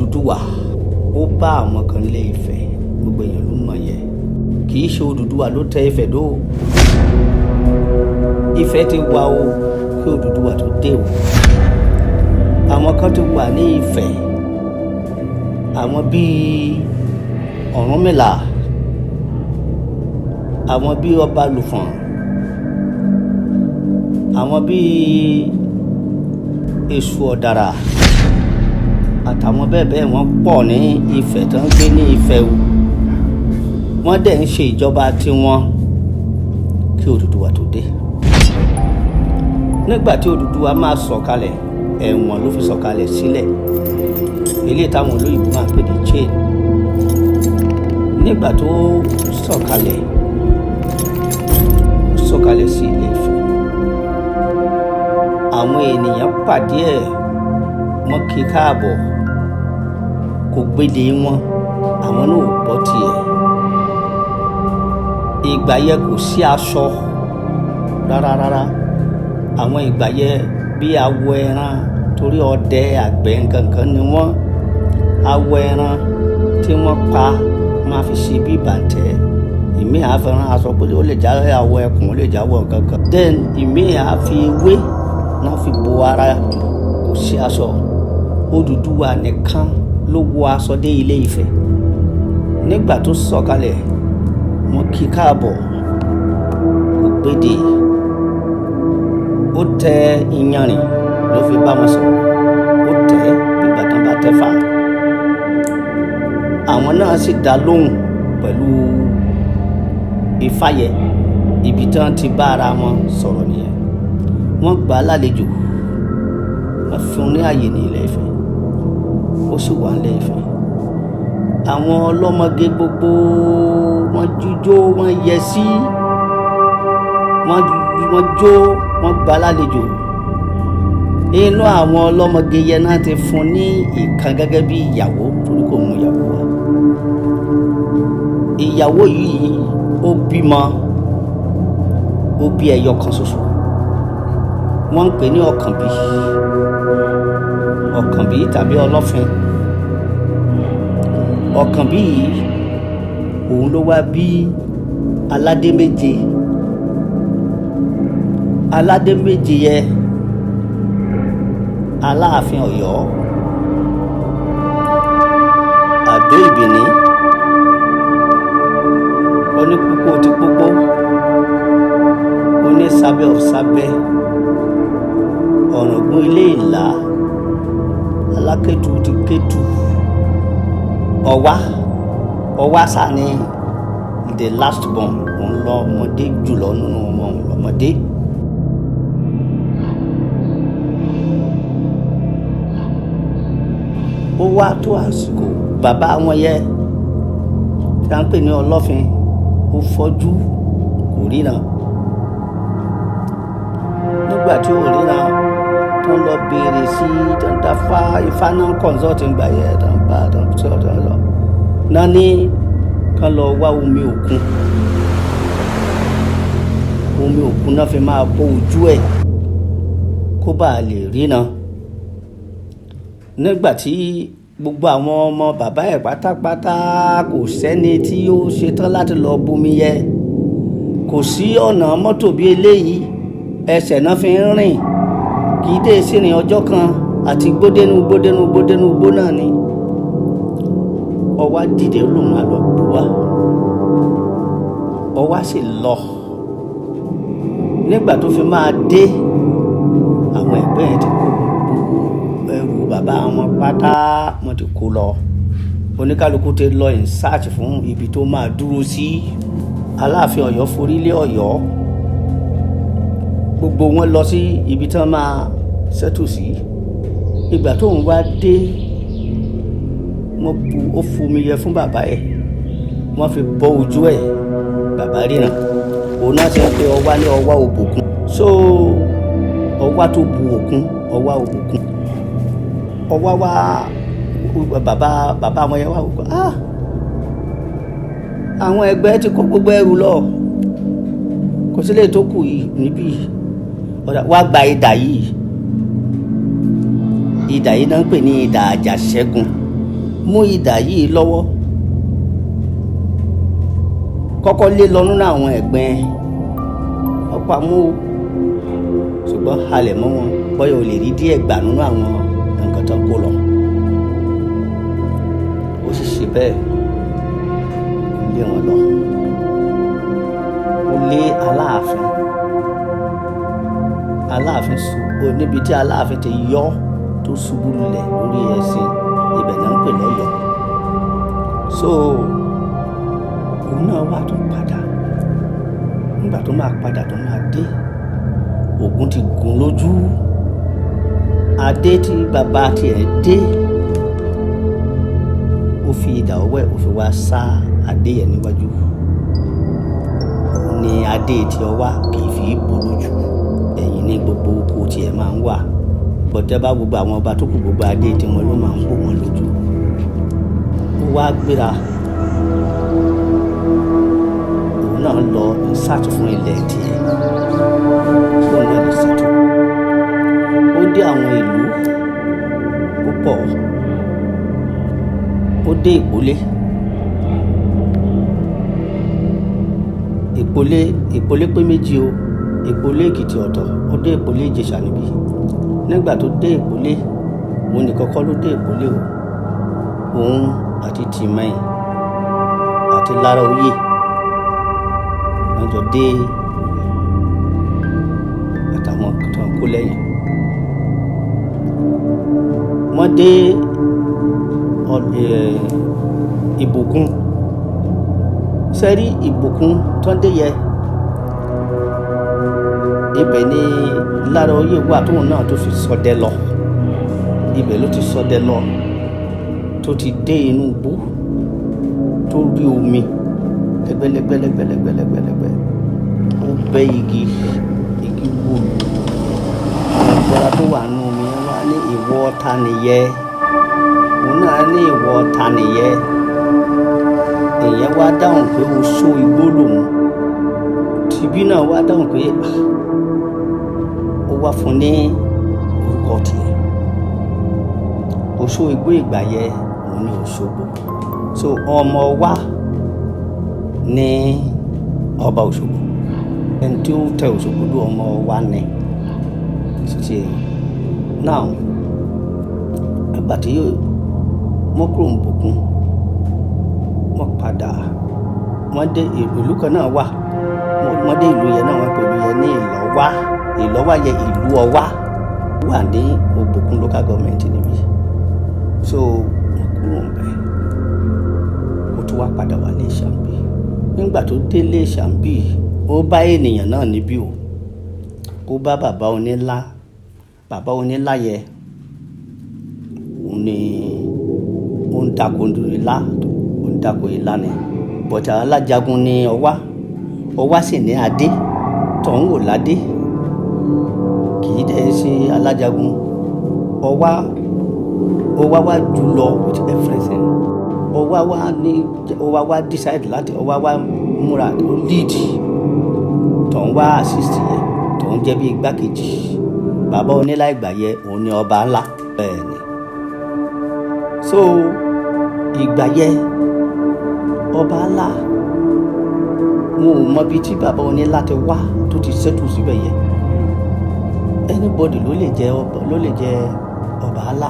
Odùduwà ó bá àwọn kan lé Ifẹ̀, gbogbo èèyàn ló mọ̀ yẹn. Kì í ṣe Odùduwà ló tẹ Ifẹ̀ dó. Ifẹ̀ ti wà o kí Odùduwà tó dé o. Àwọn kan ti wà ní Ifẹ̀, àwọn bíi Ọ̀rúnmìlà, àwọn bíi Ọba Lùfọ̀n, àwọn bíi Èṣù Ọ̀dàrà àtàwọn bẹ́ẹ̀ bẹ́ẹ̀. Wọ́n pọ̀ ní Ifẹ̀ tó ń gbé ní Ifẹ̀ o. Wọ́n dẹ̀ ń ṣe ìjọba tiwọn kí Odùduwà tó dé. Nígbà tí Odùduwà máa sọ̀kalẹ̀, ẹ̀wọ̀n ló fi sọ̀kalẹ̀ sílẹ̀, eléyìí táwọn olóyìnbó máa ń pè ní chain. Nígbà tó sọ̀kalẹ̀, ó sọ̀kalẹ̀ sí Ilé Ifẹ̀. Àwọn ènìyàn pàdé ẹ̀, wọ́n kí káàbọ̀. Kò gbédè wọn, àwọn náà ò gbọ́ tiẹ̀. Ìgbà yẹn kò sí aṣọ rárá rárá. Àwọn ìgbà yẹn, bí awọ ẹran, torí ọdẹ àgbẹ̀ nkankan ni wọ́n, awọ ẹran tí wọ́n pa máa fi ṣe bí bàǹtẹ́. Ìmí àfẹ́ràn aṣọ pé ó lè já awọ ẹkùn, ó lè jáwọ́ nkankan. Then ìmí àfi ewé náà fi bo ara. Kò sí aṣọ. Odùduwà nìkan ló wọ aṣọ dé Ilé Ifẹ̀. Nígbà tó sọ̀kalẹ̀, wọ́n kí káàbọ̀, kò gbédè. Ó tẹ iyanrìn ló fi bá wọn sọ̀rọ̀. Ó tẹ bí bàtàn bá tẹ fà. Àwọn náà sì dá lóhùn pẹ̀lú ìfàyẹ. Ibi tí wọ́n ti bá ara wọn sọ̀rọ̀ nìyẹn. Wọ́n gbà á lálejò, wọ́n fún un ní àyè ní Ilé Ifẹ̀. Ó sì wà ní Ilé Ifẹ̀. Àwọn ọlọ́mọge gbogbo wọ́n jújó, wọ́n yẹ sí, wọ́n jó, wọ́n gbà á lálejò. Inú àwọn ọlọ́mọge yẹn náà ti fún ní ìkan gẹ́gẹ́ bí ìyàwó, torí kò mú ìyàwó wá. Ìyàwó yìí, ó bímọ, ó bí ẹyọ kan ṣoṣo. Wọ́n ń pè ní Ọ̀kànbí, Ọ̀kànbí tàbí Ọlọ́fin. Ọ̀kànbí yìí, òun ló wá bí aládé méje. Aládé méje yẹ: Aláàfin Ọ̀yọ́, Àdó Ìbìní, onípópó ti pópó, onísàbẹ̀ ọ̀sàbẹ̀, Ọ̀ràngún Ilé Ìlá, Alákẹ́tù ti Kétù, Ọ̀wá. Ọ̀wá sáà ní the last born. Òun lọ́mọdé jùlọ nínú wọn, òun lọ́mọdé. Ó wá tó àsìkò, bàbá wọn yẹ tí a ń pè ní Ọlọ́fin, ó fọ́jú, kò ríran. Nígbà tí ò ríran, tó ń lọ béèrè sí, tó ń dáfá, ifá náà consult gbà yẹ, tó ń bá tó ń sọ tó ń sọ náà ní kán lọ wá omi òkun. Omi òkun náà fi máa bó ojú ẹ̀ kó bàa lè ríran. Nígbà tí gbogbo àwọn ọmọ bàbá ẹ̀ pátápátá, kò sẹ́ni tí ó ṣetán láti lọ bomi yẹ. Kò sí ọ̀nà mọ́tò bí eléyìí, ẹsẹ̀ náà fi ń rìn. Kì í dé sírìn ọjọ́ kan àti gbódénú gbódénú gbódénú gbó náà ni. Ọwá dìde, lòun á lọ bù wá. Ọwá sì lọ. Nígbà tó fi máa dé, àwọn ẹgbẹ́ yẹn ti kó gbogbo ẹrù bàbá wọn pátá, wọn ti kó lọ. Oníkálukú ti lọ in search fún ibi tó máa dúró sí. Aláàfin Ọ̀yọ́ forí lé Ọ̀yọ́. Gbogbo wọn lọ sí ibi tí wọ́n máa settle sí. Ìgbà tó ń wá dé, wọ́n bu, ó fomi yẹ fún bàbá ẹ̀, wọ́n fi bọ́ ojú ẹ̀, bàbá ríran. Òun náà ṣe ń pe Ọwá ní Ọwá Òbòkun. So Ọwá tó bu òkun, Ọwá Òbòkun. Ọwá wá, bàbá bàbá wọn yẹn wá wò, ah, àwọn ẹgbẹ́ ti kó gbogbo ẹrù lọ, kò sílẹ̀ tó kù yìí níbí. Ọ̀dà wá gba idà yìí. Idà yìí náà ń pè ní idà àjàṣẹ́gun. Mú idà yìí lọ́wọ́, kọ́kọ́ lé lọ nínú àwọn ẹ̀gbẹ́ ọ̀pá mú o, ṣùgbọ́n halẹ̀ mọ́ wọn, bóyá o lè rí díẹ̀ gbà nínú àwọn nǹkan tó ń kó lọ. Ó sì ṣe bẹ́ẹ̀, ó lé wọn lọ, ó lé Aláàfin. Aláàfin ṣubú níbi tí Aláàfin ti yọ tó ṣubú lulẹ̀ lórí ẹṣin, ibẹ̀ náà ń pè lọ́yọ̀ọ́. So òun náà wà tó padà. Nígbà tó máa padà, tó máa dé, Ògún ti gùn lójú. Adé tí bàbá tiẹ̀ dé, ó fi idà ọwọ́ ẹ̀, ó fi wá sá adé yẹn níwájú. Ní adé tí ọ wá kì í fi bò lójú, ẹ̀yìn ní gbogbo oko tiẹ̀ máa ń wà bọ́tẹ́ bá gbogbo àwọn ọba tó kù, gbogbo adé tiwọn ló máa ń bò wọ́n lójú. Ó wá gbéra, òun náà lọ in search fún ilẹ̀ tiẹ̀ kóun náà lè ṣètò. Ó dé àwọn ìlú púpọ̀. Ó dé Ìpólé. Ìpólé, Ìpólé pé méjì o. Ìpólé Èkìtì ọ̀tọ̀, ó dé Ìpólé Ìjẹ̀ṣà níbí. Nígbà tó dé Ìpólé, òun nìkan kọ́ ló dé Ìpólé o. Òun àti Tìmẹ̀yìn àti Lára Oyè wọ́n jọ dé, àtàwọn tó ń kó lẹ́yìn. Wọ́n dé Ìbòkun. Sẹ́rí Ìbòkun tó ń dé yẹ, ibẹ̀ ni Lára Oyè wà tóun náà tó fi ṣọdẹ lọ. Ibẹ̀ ló ti ṣọdẹ lọ, tó ti dé inú igbó, tó rí omi lẹ́gbẹ́lẹ́gbẹ́lẹ́gbẹ́lẹ́gbẹ́lẹ́gbẹ́. Ó bẹ́ igi, igi wó lu. Agbára tó wà nínú omi yẹn wá ní, "Ìwọ ta nìyẹ?" Òun náà ní, "Ìwọ ta nìyẹ?" Èèyàn wá dáhùn pé oṣó igbó lòun. Tìbí náà wá dáhùn pé ó wá fún ní orúkọ tiẹ̀. Oṣó igbó ìgbà yẹ, òun ní Òṣogbo. So ọmọ wa ní ọba Òṣogbo, ẹni tí ó tẹ Òṣogbo dó, ọmọ wa ní títí èyí. Now, ìgbà tí wọ́n kúrò ní Ìbòkun, wọ́n padà, wọ́n dé ìlú kan náà wà. Wọ́n dé ìlú yẹn náà, wọ́n pè ìlú yẹn ní Ìlọ́wá. Ìlọ́wá yẹ, ìlú Ọwá wà ní Òbòkun Local Government níbí. So wọ́n kúrò ń bẹ̀, ó tún wá padà wá lé Ṣàǹbì. Nígbà tó délé Ṣàǹbì, ó bá ènìyàn náà níbí o. Ó bá bàbá onílá. Bàbá onílá yẹ, òun ni ó ń dako ilá, ó ń dako ilá ni, but alájagun ni Ọwá. Ọwá sì ní adé, tọ̀hún ò ládé, kì í dẹ̀ ṣe alájagun. Ọwá, Ọwá wá jù lọ with everything. Ọwá wá ní, Ọwá wá decide láti, Ọwá wá múra, ó lead, tọ̀hún wá assist yẹ, tọ̀hún jẹ́ bí igbákejì. Bàbá onílá ìgbà yẹ, òun ni ọba ńlá. Bẹ́ẹ̀ ni. So ìgbà yẹ, ọba ńlá, wọn ò mọ ibi tí bàbá onílá ti wá tó ti settle síbẹ̀ yẹ. Anybody ló lè jẹ ọba, ló lè jẹ ọba ńlá.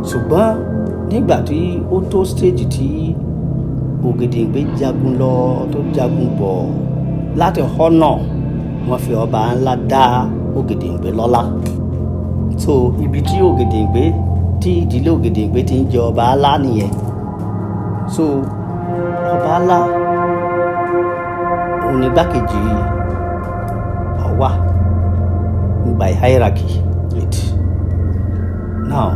Ṣùgbọ́n nígbà tí ó tó stage tí Ògèdèngbé jagun lọ, tó jagun bọ̀ láti honour, wọ́n fi ọba ńlá dá Ògèdèngbé lọ́lá. So ibi tí Ògèdèngbé, tí ìdílé Ògèdèngbé ti ń jẹ ọba ńlá nìyẹn. So ọba ńlá, òun ni igbákejì Ọwá by hierarchy it. Now,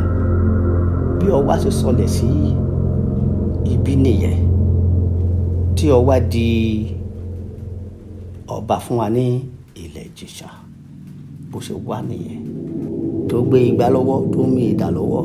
bí Ọwá ṣe sọlẹ̀ sí ibi nìyẹn, tí Ọwá di ọba fún wa ní ilẹ̀ Ìjẹ̀ṣà, bó ṣe wà nìyẹn, tó gbé igbá lọ́wọ́, tó mú idà lọ́wọ́.